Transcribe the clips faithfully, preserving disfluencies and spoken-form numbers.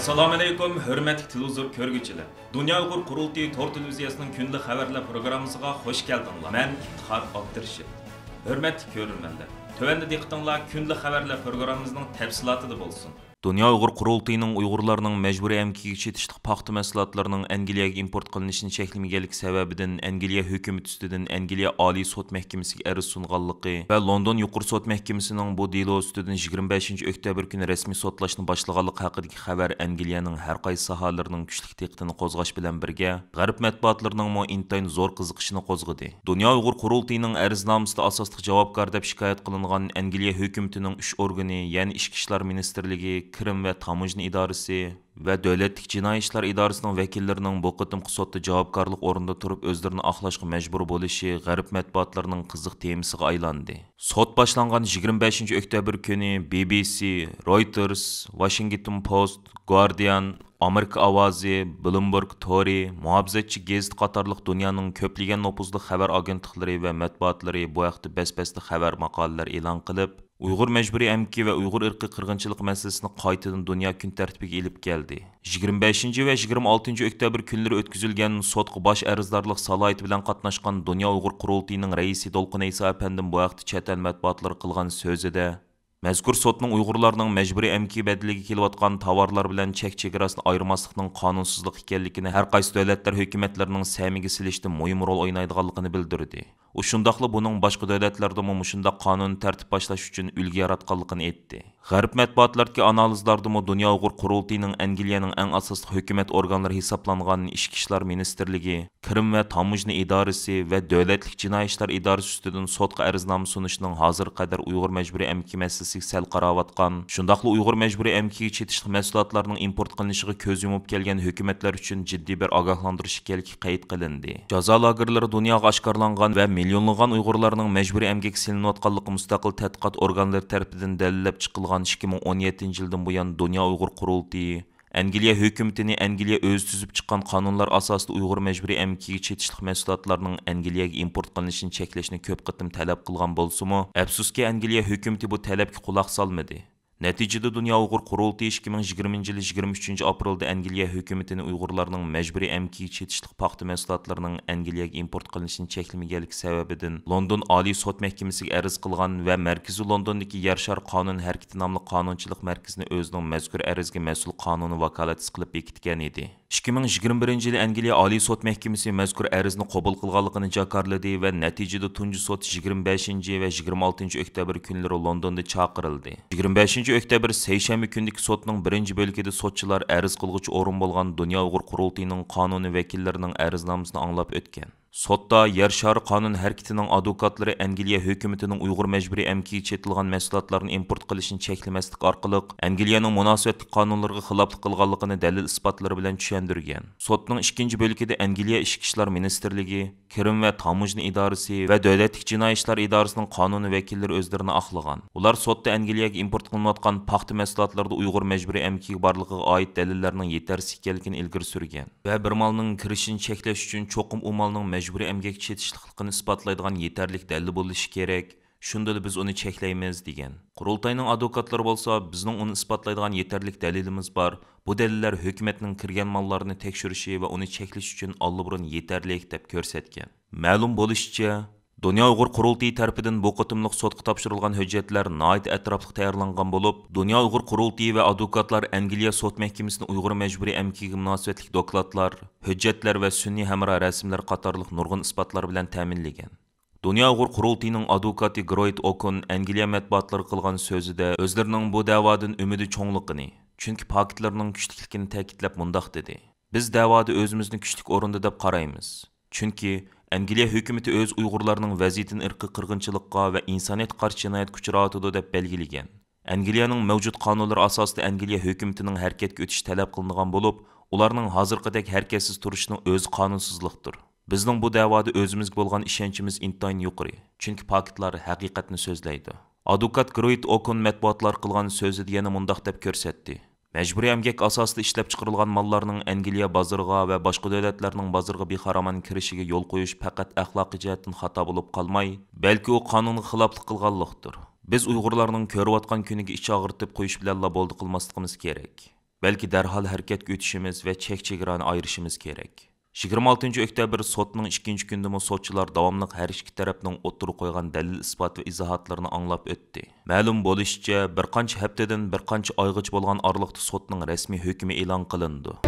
ئەسسالامۇئەلەيكۇم، ھۆرمەتلىك تېلېۋىزور كۆرگۈچىلەر! دۇنيا ئۇيغۇر قۇرۇلتىيى تور تېلېۋىزىيەسىنىڭ كۈندىلىك خەۋەرلەر پروگراممىسىغا خۇش كەلدىڭلار. مەن ئىپتىخار ئابدۇرېشىت. ھۆرمەتلىك كۆرۈرمەنلەر، تۆۋەندە دىققىتىڭلار كۈندىلىك خەۋەرلەر پروگراممىمىزنىڭ تەپسىلاتىدا بولسۇن. دۇنيا ئۇيغۇر قۇرۇلتىيىنىڭ ئۇيغۇرلارنىڭ مەجبۇرىي ئەمگىكىگە چېتىشلىق پاختا مەھسۇلاتلىرىنىڭ ئەنگلىيەگە ئىمپورت قىلىنىشىنى چەكلىمىگەنلىكى سەۋەبىدىن ئەنگلىيە ھۆكۈمىتى ئۈستىدىن ئەنگلىيە ئالىي سوت مەھكىمىسىگە ئەرز سۇنغانلىقى ۋە لوندون يۇقىرى سوت مەھكىمىسىنىڭ بۇ دېلو ئۈستىدىن يىگىرمە بەشىنچى ئۆكتەبىر كۈنى رەسمىي سوتلاشنى باشلىغانلىقى ھەققىدىكى خەۋەر ئەنگلىيەنىڭ ھەر قايسى ساھەلىرىنىڭ كۈچلۈك دىققىتىنى قوزغاش بىلەن بىرگە، غەرب مەتبۇئاتلىرىنىڭمۇ ئىنتايىن زور قىزىقىشىنى قوزغىدى. دۇنيا ئۇيغۇر قۇرۇلتىيىنىڭ ئەرزنامىسىدا ئاساسلىق جاۋابكار دەپ شىكايەت قىلىنغان ئەنگلىيە ھۆكۈمىتىنىڭ ئۈچ ئورگىنى، يەنى ئىچكى ئىشلار مىنىستىرلىكى، كىرىم ۋە تاموژنا ئىدارىسى ۋە دۆلەتلىك جىنايى ئىشلار ئىدارىسىنىڭ ۋەكىللىرىنىڭ بۇ قېتىمقى سوتتا جاۋابكارلىق ئورنىدا تۇرۇپ ئۆزلىرىنى ئاقلاشقا مەجبۇر بولۇشى غەرب مەتبۇئاتلىرىنىڭ قىزىق تېمىسىغا ئايلاندى. سوت باشلانغان يىگىرمە بەشىنچى ئۆكتەبىر كۈنى بى بى سى، رويتېرس، ۋاشىنگتون پوست، گۇاردىيان، ئامېرىكا ئاۋازى، بلومبېرگ تورى، مۇھاپىزەتچى گېزىتى قاتارلىق دۇنيانىڭ كۆپلىگەن نوپۇزلۇق خەۋەر ئاگېنتلىقلىرى ۋە مەتبۇئاتلىرى بۇ ھەقتە بەس-بەستە خەۋەر ماقالىلەر ئېلان قىلىپ، ئۇيغۇر مەجبۇرىي ئەمگىكى ۋە ئۇيغۇر ئىرقىي قىرغىنچىلىقى مەسىلىسىنى قايتىدىن دۇنيا كۈن تەرتىپىگە ئېلىپ كەلدى. يىگىرمە بەشىنچى ۋە يىگىرمە ئالتىنچى ئۆكتەبىر كۈنلىرى ئۆتكۈزۈلگەن سوتقا باش ئەرزدارلىق سالاھىيىتى بىلەن قاتناشقان دۇنيا ئۇيغۇر قۇرۇلتىيىنىڭ رەئىسى دولقۇن ئەيسا ئەپەندىم بۇ ھەقتە چەت ئەل مەتبۇئاتلىرىغا قىلغان سۆزىدە، مەزكۇر سوتنىڭ ئۇيغۇرلارنىڭ مەجبۇرىي ئەمگىكى بەدىلىگە كېلىۋاتقان تاۋارلار بىلەن چەك چېگراسىنى ئايرىماسلىقنىڭ قانۇنسىزلىق ئىكەنلىكىنى، ھەر قايسى دۆلەتلەر ھۆكۈمەتلىرىنىڭ سەمىگە سېلىشتا مۇھىم رول ئوينايدىغانلىقىنى بىلدۈردى. ئۇ شۇنداقلا بۇنىڭ باشقا دۆلەتلەردىمۇ مۇشۇنداق قانۇن تەرتىپ باشلاش ئۈچۈن ئۈلگە ياراتقانلىقىنى ئېيتتى. غەرب مەتبۇئاتلىرىدىكى ئانالىزلاردىمۇ دۇنيا ئۇيغۇر قۇرۇلتىيىنىڭ ئەنگلىيەنىڭ ئەڭ ئاساسلىق ھۆكۈمەت ئورگانلىرى ھېسابلانغان ئىچكى ئىشلار مىنىستىرلىكى، كىرىم ۋە تاموژنا ئىدارىسى ۋە دۆلەتلىك جىنايى ئىشلار ئىدارىسى ئۈستىدىن سوتقا ئەرزنامە سۇنۇشنىڭ ھازىرغا قەدەر ئۇيغۇر مەجبۇرىي ئەمگىكى مەسىلىسىگە سەل قاراۋاتقان، شۇنداقلا ئۇيغۇر مەجبۇرىي ئەمگىكىگە چېتىشلىق مەھسۇلاتلارنىڭ ئىمپورت قىلىنىشىغا كۆز يۇمۇپ كەلگەن ھۆكۈمەتلەر ئۈچۈن جىددىي بىر ئاگاھلاندۇرۇش ئىكەنلىكى قەيت قىلىندى. جازا لاگېرلىرى دۇنياغا ئاشكارىلانغان ۋە مىليونلىغان ئۇيغۇرلارنىڭ مەجبۇرىي ئەمگەككە سېلىنىۋاتقانلىقى مۇستەقىل تەتقىقات ئورگانلىرى تەرىپىدىن دەلىللەپ چىقىلغان ئىككى مىڭ ئون يەتتىنچى يىلدىن بۇيان دۇنيا ئۇيغۇر قۇرۇلتىيى ئەنگلىيە ھۆكۈمىتىنى ئەنگلىيە ئۆزى تۈزۈپ چىققان قانۇنلار ئاساسىدا ئۇيغۇر مەجبۇرىي ئەمگىكىگە چېتىشلىق مەھسۇلاتلارنىڭ ئەنگلىيەگە ئىمپورت قىلىنىشىنى چەكلەشنى كۆپ قېتىم تەلەپ قىلغان بولسىمۇ، ئەپسۇسكى، ئەنگلىيە ھۆكۈمىتى بۇ تەلەپكە قۇلاق سالمىدى. نەتىجىدە، دۇنيا ئۇيغۇر قۇرۇلتىيى ئىككى مىڭ يىگىرمىنچى يىلى يىگىرمە ئۈچىنچى ئاپرېلدا ئەنگلىيە ھۆكۈمىتىنى ئۇيغۇرلارنىڭ مەجبۇرىي ئەمگىكىگە چېتىشلىق پاختا مەھسۇلاتلىرىنىڭ ئەنگلىيەگە ئىمپورت قىلىنىشىنى چەكلىمىگەنلىكى سەۋەبىدىن لوندون ئالىي سوت مەھكىمىسىگە ئەرز قىلغان ۋە مەركىزى لوندوندىكى يەر شارى قانۇن ھەرىكىتى ناملىق قانۇنچىلىق مەركىزىنى ئۆزىنىڭ مەزكۇر ئەرزگە مەسئۇل قانۇنىي ۋاكالەتچىسى قىلىپ بېكىتكەن ئىدى. ئىككى مىڭ يىگىرمە بىرىنچى يىلى ئەنگلىيە ئالىي سوت مەھكىمىسى مەزكۇر ئەرزنى قوبۇل قىلغانلىقىنى جاكارلىدى ۋە نەتىجىدە تۇنجى سوت يىگىرمە بەشىنچى ۋە يىگىرمە ئالتىنچى ئۆكتەبىر كۈنلىرى لوندوندا چاقىرىلدى. يىگىرمە بەشىنچى ئۆكتەبىر سەيشەنبە كۈنىدىكى سوتنىڭ بىرىنچى بۆلىكىدە سوتچىلار ئەرز قىلغۇچى ئورۇن بولغان دۇنيا ئۇيغۇر قۇرۇلتىيىنىڭ قانۇنىي ۋەكىللىرىنىڭ ئەرزنامىسىنى ئاڭلاپ ئۆتكەن. سوتتا يەر شارى قانۇن ھەرىكىتىنىڭ ئادۋوكاتلىرى ئەنگلىيە ھۆكۈمىتىنىڭ ئۇيغۇر مەجبۇرىي ئەمگىكىگە چېتىلغان مەھسۇلاتلارنى ئىمپورت قىلىشنى چەكلىمەسلىك ئارقىلىق، ئەنگلىيەنىڭ مۇناسىۋەتلىك قانۇنلىرىغا خىلاپلىق قىلغانلىقىنى دەلىل-ئىسپاتلىرى بىلەن چۈشەندۈرگەن. سوتنىڭ ئىككىنچى بۆلىكىدە ئەنگلىيە ئىچكى ئىشلار مىنىستىرلىكى، كىرىم ۋە تاموژنا ئىدارىسى ۋە دۆلەتلىك جىنايى ئىشلار ئىدارىسىنىڭ قانۇنىي ۋەكىللىرى ئۆزلىرىنى ئاقلىغان. ئۇلار سوتتا ئەنگلىيەگە ئىمپورت قىلىنىۋاتقان پاختا مەھسۇلاتلىرىدا ئۇيغۇر مەجبۇرىي ئەمگىكى بارلىقىغا ئائىت دەلىللەرنىڭ يېتەرسىز ئىكەنلىكىنى ئىلگىرى سۈرگەن ۋە بىر مالنىڭ كىرىشىنى چەكلەش ئۈچۈن چوقۇم ئۇ مالنىڭ مەجبۇرىي ئەمگەككە چېتىشلىقلىقىنى ئىسپاتلايدىغان يېتەرلىك دەلىل بولۇشى كېرەك، شۇندىلا بىز ئۇنى چەكلەيمىز، دېگەن. قۇرۇلتاينىڭ ئادۋوكاتلىرى بولسا، بىزنىڭ ئۇنى ئىسپاتلايدىغان يېتەرلىك دەلىلىمىز بار، بۇ دەلىللەر ھۆكۈمەتنىڭ كىرگەن ماللارنى تەكشۈرۈشى ۋە ئۇنى چەكلىشى ئۈچۈن ئاللىبۇرۇن يېتەرلىك، دەپ كۆرسەتكەن. مەلۇم بولۇشىچە، دۇنيا ئۇيغۇر قۇرۇلتىيى تەرىپىدىن بۇ قېتىملىق سوتقا تاپشۇرۇلغان ھۆججەتلەر ناھايىتى ئەتراپلىق تەييارلانغان بولۇپ، دۇنيا ئۇيغۇر قۇرۇلتىيى ۋە ئادۋوكاتلار ئەنگلىيە سوت مەھكىمىسىنى ئۇيغۇر مەجبۇرىي ئەمگىكىگە مۇناسىۋەتلىك دوكلاتلار، ھۆججەتلەر ۋە سۈنئىي ھەمراھ رەسىملەر قاتارلىق نۇرغۇن ئىسپاتلار بىلەن تەمىنلىگەن. دۇنيا ئۇيغۇر قۇرۇلتىيىنىڭ ئادۋوكاتى گرويت ئوكۇن ئەنگلىيە مەتبۇئاتلىرىغا قىلغان سۆزىدە ئۆزلىرىنىڭ بۇ دەۋادىن ئۈمىدى چوڭلۇقىنى، چۈنكى پاكىتلىرىنىڭ كۈچلۈكلۈكىنى تەكىتلەپ مۇنداق دېدى: بىز دەۋادا ئۆزىمىزنى كۈچلۈك ئورۇندا دەپ قارايمىز. چۈنكى ئەنگلىيە ھۆكۈمىتى ئۆز ئۇيغۇرلارنىڭ ۋەزىيىتىنى ئىرقىي قىرغىنچىلىققا ۋە ئىنسانىيەتكە قارشى جىنايەتكە ئۇچراۋاتىدۇ دەپ بەلگىلىگەن. ئەنگلىيەنىڭ مەۋجۇت قانۇنلىرى ئاساسىدا ئەنگلىيە ھۆكۈمىتىنىڭ ھەرىكەتكە ئۆتۈشى تەلەپ قىلىنغان بولۇپ، ئۇلارنىڭ ھازىرقىدەك ھەرىكەتسىز تۇرۇشىنىڭ ئۆزى قانۇنسىزلىقتۇر. بىزنىڭ بۇ دەۋادا ئۆزىمىزگە بولغان ئىشەنچىمىز ئىنتايىن يۇقىرى، چۈنكى پاكىتلار ھەقىقەتنى سۆزلەيدۇ. ئادۋوكات گرويت ئوكون مەتبۇئاتلارغا قىلغان سۆزىدە يەنە مۇنداق دەپ كۆرسەتتى: مەجبۇرىي ئەمگەك ئاساسىدا ئىشلەپچىقىرىلغان ماللارنىڭ ئەنگلىيە بازىرىغا ۋە باشقا دۆلەتلەرنىڭ بازىرىغا بىخارامان كىرىشىگە يول قويۇش پەقەت ئەخلاقىي جەھەتتىن خاتا بولۇپ قالماي، بەلكى ئۇ قانۇنغا خىلاپلىق قىلغانلىقتۇر. بىز ئۇيغۇرلارنىڭ كۆرۈۋاتقان كۈنىگە ئىچ ئاغرىتىپ قويۇش بىلەنلا بولدى قىلماسلىقىمىز كېرەك. بەلكى دەرھال ھەرىكەتكە ئۆتۈشىمىز ۋە چەك-چېگرانى ئايرىشىمىز كېرەك. يىگىرمە ئالتىنچى ئۆكتەبىر سوتنىڭ ئىككىنچى كۈنىدىمۇ سوتچىلار داۋاملىق ھەر ئىككى تەرەپنىڭ ئوتتۇرىغا قويغان دەلىل-ئىسپات ۋە ئىزاھاتلىرىنى ئاڭلاپ ئۆتتى. مەلۇم بولۇشىچە، بىر قانچە ھەپتىدىن بىر قانچە ئايغىچە بولغان ئارىلىقتا سوتنىڭ رەسمىي ھۆكمى ئېلان قىلىنىدۇ.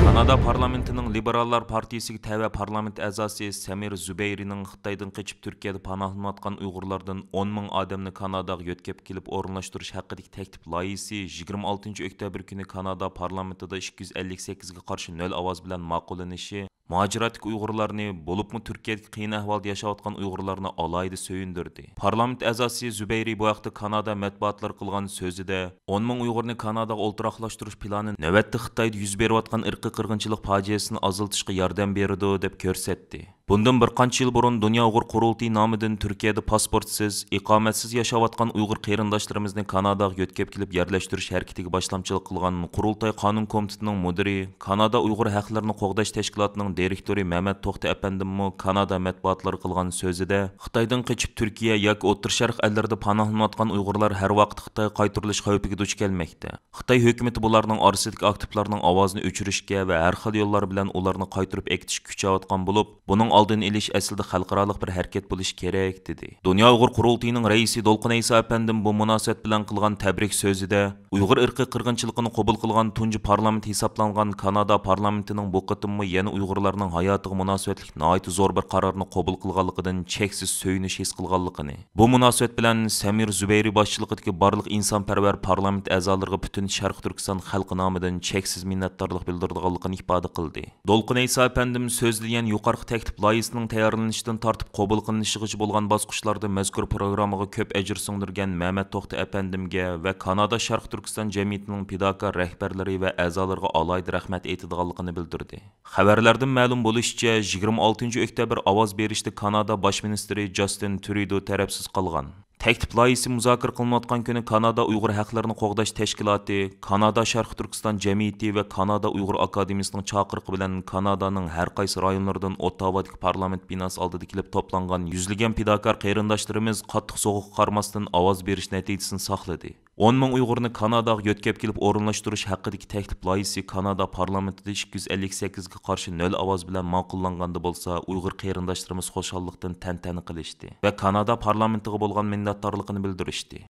كانادا پارلامېنتىنىڭ لىبېراللار پارتىيىسىگە تەۋە پارلامېنت ئەزاسى سەمىر زۇبەيرىنىڭ خىتايدىن قېچىپ تۈركىيەدە پاناھلىنىۋاتقان ئۇيغۇرلاردىن ئون مىڭ ئادەمنى كاناداغا يۆتكەپ كېلىپ ئورۇنلاشتۇرۇش ھەققىدىكى تەكلىپ لايىھىسى يىگىرمە ئالتىنچى ئۆكتەبىر كۈنى كانادا پارلامېنتىدا ئىككى يۈز ئەللىك سەككىزگە قارشى نۆل ئاۋاز بىلەن ماقۇللىنىشى مۇھاجىراتتىكى ئۇيغۇرلارنى، بولۇپمۇ تۈركىيەدىكى قىيىن ئەھۋالدا ياشاۋاتقان ئۇيغۇرلارنى ئالاھىدە سۆيۈندۈردى. پارلامېنت ئەزاسى زۇبەيرى بۇ ھەقتە كانادا مەتبۇئاتلىرىغا قىلغان سۆزىدە، ئون مىڭ ئۇيغۇرنى كاناداغا ئولتۇراقلاشتۇرۇش پىلانى نۆۋەتتە خىتايدا يۈز بېرىۋاتقان ئىرقىي قىرغىنچىلىق پاجىئەسىنى ئازلىتىشقا ياردەم بېرىدۇ، دەپ كۆرسەتتى. بۇندىن بىر قانچە يىل بۇرۇن دۇنيا ئۇيغۇر قۇرۇلتىيى نامىدىن تۈركىيەدە پاسپورتسىز، ئىقامەتسىز ياشاۋاتقان ئۇيغۇر قېرىنداشلىرىمىزنى كاناداغا يۆتكەپ كېلىپ يەرلەشتۈرۈش ھەرىكىتىگە باشلامچىلىق قىلغان قۇرۇلتاي قانۇن كومىتېتىنىڭ مۇدىرى، كانادا ئۇيغۇر ھەقلىرىنى قوغداش تەشكىلاتىنىڭ دىرېكتورى مەمەت توختى ئەپەندىممۇ كانادا مەتبۇئاتلىرىغا قىلغان سۆزىدە، خىتايدىن قېچىپ تۈركىيە ياكى ئوتتۇرا شەرق ئەللىرىدە پاناھلىنىۋاتقان ئۇيغۇرلار ھەر ۋاقىت خىتايغا قايتۇرۇلۇش خەۋپىگە دۇچ كەلمەكتە. خىتاي ھۆكۈمىتى بۇلارنىڭ ئارىسىدىكى ئاكتىپلارنىڭ ئاۋازىنى ئۆچۈرۈشكە ۋە ھەر خىل يوللار بىلەن ئۇلارنى قايتۇرۇپ ئەكېتىشكە كۈچەۋاتقان بولۇپ، بۇنىڭ ئالدىنى ئېلىش ئەسلىدە خەلقئارالىق بىر ھەرىكەت بولۇشى كېرەك، دېدى. دۇنيا ئۇيغۇر قۇرۇلتىيىنىڭ رەئىسى دولقۇن ئەيسا ئەپەندىم بۇ مۇناسىۋەت بىلەن قىلغان تەبرىك سۆزىدە، ئۇيغۇر ئىرقىي قىرغىنچىلىقىنى قوبۇل قىلغان تۇنجى پارلامېنت ھېسابلانغان كانادا پارلامېنتىنىڭ بۇ قېتىممۇ يەنە ئۇيغۇرلارنىڭ ھاياتىغا مۇناسىۋەتلىك ناھايىتى زور بىر قارارنى قوبۇل قىلغانلىقىدىن چەكسىز سۆيۈنۈش ھېس قىلغانلىقىنى، بۇ مۇناسىۋەت بىلەن سەمىر زۇبەيرى باشچىلىقىدىكى بارلىق ئىنسانپەرۋەر پارلامېنت ئەزالىرىغا پۈتۈن شەرقىي تۈركىستان خەلقى نامىدىن چەكسىز مىننەتدارلىق بىلدۈرىدىغانلىقىنى ئىپادە قىلدى. دولقۇن ئەيسا ئەپەندىم سۆزلىگەن يۇقىرىقى تەكلىپ لايىھىسىنىڭ تەييارلىنىشىدىن تارتىپ قوبۇل قىلىنىشىغىچە بولغان باسقۇچلاردا مەزكۇر پروگراممىغا كۆپ ئەجىر سىڭدۈرگەن مەمەت توختى ئەپەندىمگە ۋە كانادا شەرقىي تۈركىستان جەمئىيىتىنىڭ پىداكار رەھبەرلىرى ۋە ئەزالىرىغا ئالاھىدە رەھمەت ئېيتىدىغانلىقىنى بىلدۈردى. خەۋەرلەردىن مەلۇم بولۇشىچە، يىگىرمە ئالتىنچى ئۆكتەبىر ئاۋاز بېرىشتە كانادا باش مىنىستىرى جاستىن ترۇدو تەرەپسىز قالغان. تەكلىپ لايىھىسى مۇزاكىرە قىلىنىۋاتقان كۈنى كانادا ئۇيغۇر ھەقلىرىنى قوغداش تەشكىلاتى، كانادا شەرقىي تۈركىستان جەمئىيىتى ۋە كانادا ئۇيغۇر ئاكادېمىيىسىنىڭ چاقىرىقى بىلەن كانادانىڭ ھەر قايسى رايونلىرىدىن ئوتتاۋادىكى پارلامېنت بىناسى ئالدىدا كېلىپ توپلانغان يۈزلىگەن پىداكار قېرىنداشلىرىمىز قاتتىق سوغۇققا قارىماستىن ئاۋاز بېرىش نەتىجىسىنى ساقلىدى. ئون مىڭ ئۇيغۇرنى كاناداغا يۆتكەپ كېلىپ ئورۇنلاشتۇرۇش ھەققىدىكى تەكلىپ لايىھىسى كانادا پارلامېنتىدا ئىككى يۈز ئەللىك سەككىزگە قارشى نۆل ئاۋاز بىلەن ماقۇللانغاندا بولسا، ئۇيغۇر قېرىنداشلىرىمىز خۇشاللىقتىن تەنتەنە قىلىشتى ۋە كانادا پارلامېنتىغا بولغان مىننەتدارلىقىنى بىلدۈرۈشتى.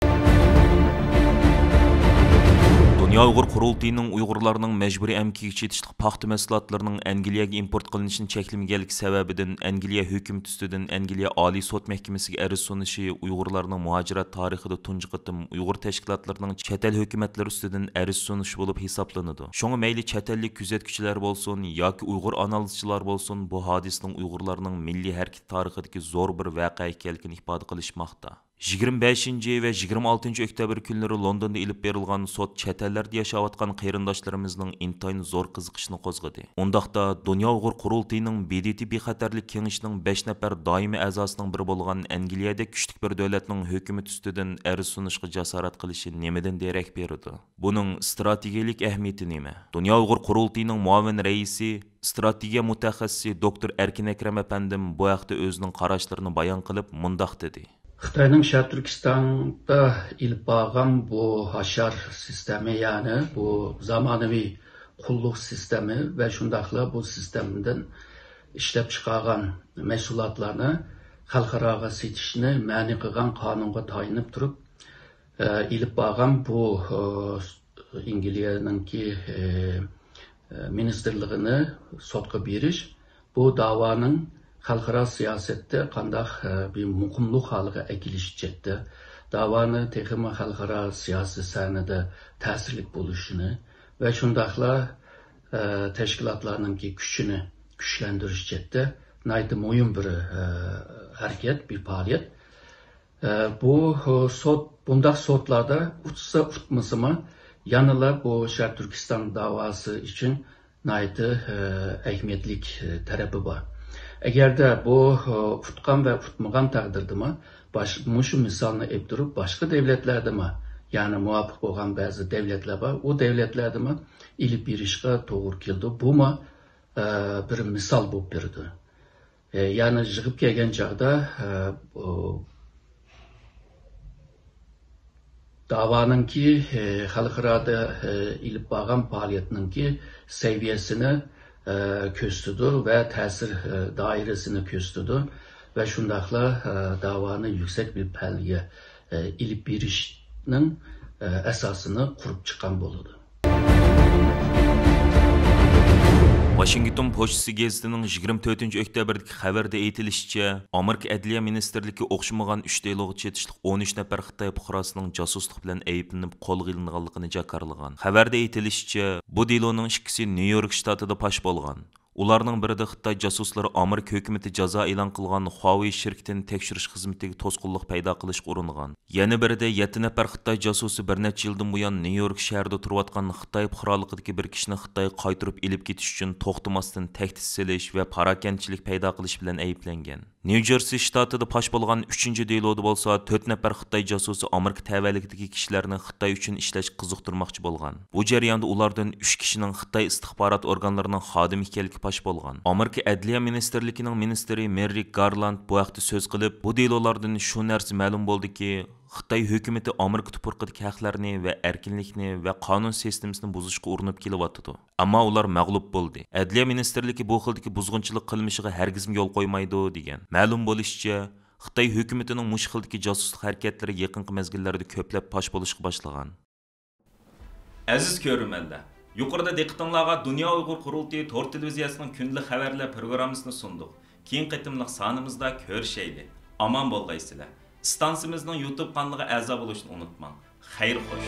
دۇنيا ئۇيغۇر قۇرۇلتىيىنىڭ ئۇيغۇرلارنىڭ مەجبۇرىي ئەمگىكىگە چېتىشلىق پاختا مەھسۇلاتلىرىنىڭ ئەنگلىيەگە ئىمپورت قىلىنىشىنى چەكلىمىگەنلىكى سەۋەبىدىن ئەنگلىيە ھۆكۈمىتى ئۈستىدىن ئەنگلىيە ئالىي سوت مەھكىمىسىگە ئەرز سۇنۇشى ئۇيغۇرلارنىڭ مۇھاجىرەت تارىخىدا تۇنجى قېتىم ئۇيغۇر تەشكىلاتلىرىنىڭ چەت ئەل ھۆكۈمەتلىرى ئۈستىدىن ئەرز سۇنۇشى بولۇپ ھېسابلىنىدۇ. شۇڭا مەيلى چەت ئەللىك كۆزەتكۈچىلەر بولسۇن ياكى ئۇيغۇر ئانالىزچىلار بولسۇن، بۇ ھادىسىنىڭ ئۇيغۇرلارنىڭ مىللىي ھەرىكىتى تارىخىدىكى زور بىر ۋەقە ئىكەنلىكىنى ئىپادە قىلىشماقتا. يىگىرمە بەشىنچى ۋە يىگىرمە ئالتىنچى ئۆكتەبىر كۈنلىرى لوندوندا ئېلىپ بېرىلغان سوت چەت ئەللەردە ياشاۋاتقان قېرىنداشلىرىمىزنىڭ ئىنتايىن زور قىزىقىشىنى قوزغىدى. ئۇنداقتا، دۇنيا ئۇيغۇر قۇرۇلتىيىنىڭ ب د ت بىخەتەرلىك كېڭىشىنىڭ بەش نەپەر دائىمىي ئەزاسىنىڭ بىرى بولغان ئەنگلىيەدەك كۈچلۈك بىر دۆلەتنىڭ ھۆكۈمىتى ئۈستىدىن ئەرز سۇنۇشقا جاسارەت قىلىشى نېمىدىن دېرەك بېرىدۇ؟ بۇنىڭ ئىستراتېگىيەلىك ئەھمىيىتى نېمە؟ دۇنيا ئۇيغۇر قۇرۇلتىيىنىڭ مۇئاۋىن رەئىسى، ئىستراتېگىيە مۇتەخەسسىسى دوكتور ئەركىن ئەكرەم ئەپەندىم بۇ ھەقتە ئۆزىنىڭ قاراشلىرىنى بايان قىلىپ، مۇنداق دېدى. خىتاينىڭ شەرقىي تۈركىستاندا ئېلىپ بارغان بۇ ھاشار سىستېمى، يەنى بۇ زامانىۋى قۇللۇق سىستېمى ۋە شۇنداقلا بۇ سىستېمىدىن ئىشلەپ چىقارغان مەھسۇلاتلارنى خەلقئاراغا سېتىشنى مەنئى قىلغان قانۇنغا تايىنىپ تۇرۇپ، ئېلىپ بارغان بۇ، ئىنگلىيەنىڭكى، مىنىستىرلىقىنى سوتقا بېرىش، بۇ داۋانىڭ خەلقئارا سىياسەتتە قانداق، بىر مۇقىملىق ھالىغا ئەكېلىش جەھەتتە، داۋانى تېخىمۇ خەلقئارا سىياسىي سەھنىدە تەسىرلىك بولۇشىنى ۋە شۇنداقلا، تەشكىلاتلارنىڭكى كۈچىنى كۈچلەندۈرۈش جەھەتتە ناھايىتى مۇھىم بىر، ھەرىكەت، بىر پائالىيەت. ئە، بۇ، ئە، سوت، بۇنداق سوتلاردا ئۇتسا ئۇتمىسىمۇ، يەنىلا بۇ شەرقىي تۈركىستان داۋاسى ئۈچۈن ناھايىتى، ئە، ئەھمىيەتلىك، ئە، تەرىپى بار. ئەگەردە بۇ، ئە، ئۇتقان ۋە ئۇتمىغان تەقدىردىمۇ باش-، مۇشۇ مىسالنى ئېلىپ تۇرۇپ، باشقا دۆلەتلەردىمۇ، يەنى مۇۋاپىق بولغان بەزى دۆلەتلەر بار، ئۇ دۆلەتلەردىمۇ ئېلىپ بېرىشقا توغرا كېلىدۇ. بۇمۇ، ئە، بىر مىسال بولۇپ بېرىدۇ. ئە، يەنى يىغىپ كەلگەن چاغدا، ئە، ئۇ، داۋانىڭكى، ئى، خەلقئارادا، ئى، ئېلىپ بارغان پائالىيەتنىڭكى سەۋىيەسىنى، ئى، كۆرسىتىدۇ ۋە تەسىر، ئى، دائىرىسىنى كۆرسىتىدۇ ۋە شۇنداقلا، ئى، داۋانى يۈكسەك بىر پەللىگە، ئى، ئېلىپ بېرىشنىڭ، ئى، ئاساسىنى قۇرۇپ چىققان بولىدۇ. ۋاشىنگتون پوچتىسى گېزىتىنىڭ يىگىرمە تۆتىنچى ئۆكتەبىردىكى خەۋىرىدە ئېيتىلىشىچە، ئامېرىكا ئەدلىيە مىنىستىرلىكى ئوخشىمىغان ئۈچ دېلوغا چېتىشلىق ئون ئۈچ نەپەر خىتاي پۇقراسىنىڭ جاسۇسلۇق بىلەن ئەيىبلىنىپ قولغا ئېلىنغانلىقىنى جاكارلىغان. خەۋەردە ئېيتىلىشىچە، بۇ دېلونىڭ ئىككىسى نيۇ يورك شتاتىدا پاش بولغان. ئۇلارنىڭ بىرىدە خىتاي جاسۇسلىرى ئامېرىكا ھۆكۈمىتى جازا ئېلان قىلغان خۇاۋېي شىركىتىنى تەكشۈرۈش خىزمىتىگە توسقۇنلۇق پەيدا قىلىشقا ئۇرۇنغان. يەنە بىرىدە يەتتە نەپەر خىتاي جاسۇسى بىر نەچچە يىلدىن بۇيان نيۇ يورك شەھىرىدە تۇرۇۋاتقان خىتاي پۇقرالىقىدىكى بىر كىشىنى خىتايغا قايتۇرۇپ ئېلىپ كېتىش ئۈچۈن توختىماستىن تەھدىت سېلىش ۋە پاراكەندىچىلىك پەيدا قىلىش بىلەن ئەيىبلەنگەن. نيۇ جېرسى شتاتىدا پاش بولغان ئۈچىنچى دېلودا بولسا تۆت نەپەر خىتاي جاسۇسى ئامېرىكا تەۋەلىكىدىكى كىشىلەرنى خىتاي ئۈچۈن ئىشلەشكە قىزىقتۇرماقچى بولغان. بۇ جەرياندا ئۇلاردىن ئۈچ كىشىنىڭ خىتاي ئىستىخبارات ئورگانلىرىنىڭ خادىمى ئىكەنلىكى پاش بولغان. ئامېرىكا ئەدلىيە مىنىستىرلىكىنىڭ مىنىستىرى مېررىك گارلاند بۇ ھەقتە سۆز قىلىپ، بۇ دېلولاردىن شۇ نەرسە مەلۇم بولدىكى، خىتاي ھۆكۈمىتى ئامېرىكا تۇپرىقىدىكى ھەقلەرنى ۋە ئەركىنلىكنى ۋە قانۇن سىستېمىسىنى بۇزۇشقا ئۇرۇنۇپ كېلىۋاتىدۇ. ئەمما ئۇلار مەغلۇپ بولدى. ئەدلىيە مىنىستىرلىكى بۇ خىلدىكى بۇزغۇنچىلىق قىلمىشىغا ھەرگىزمۇ يول قويمايدۇ، دېگەن. مەلۇم بولۇشىچە، خىتاي ھۆكۈمىتىنىڭ مۇشۇ خىلدىكى جاسۇسلۇق ھەرىكەتلىرى يېقىنقى مەزگىللەردە كۆپلەپ پاش بولۇشقا باشلىغان. ئەزىز كۆرۈرمەنلەر، يۇقىرىدا دىققىتىڭلارغا دۇنيا ئۇيغۇر قۇرۇلتىيى تور تېلېۋىزىيەسىنىڭ كۈندىلىك خەۋەرلەر پروگراممىسىنى سۇندۇق. كېيىنكى قېتىملىق سانىمىزدا كۆرۈشەيلى. ئامان بولغايسىلەر. ئىستانسىمىزنىڭ يۇتۇب قانىلىغا ئەزا بولۇشنى ئۇنتۇماڭ. خەير خوش.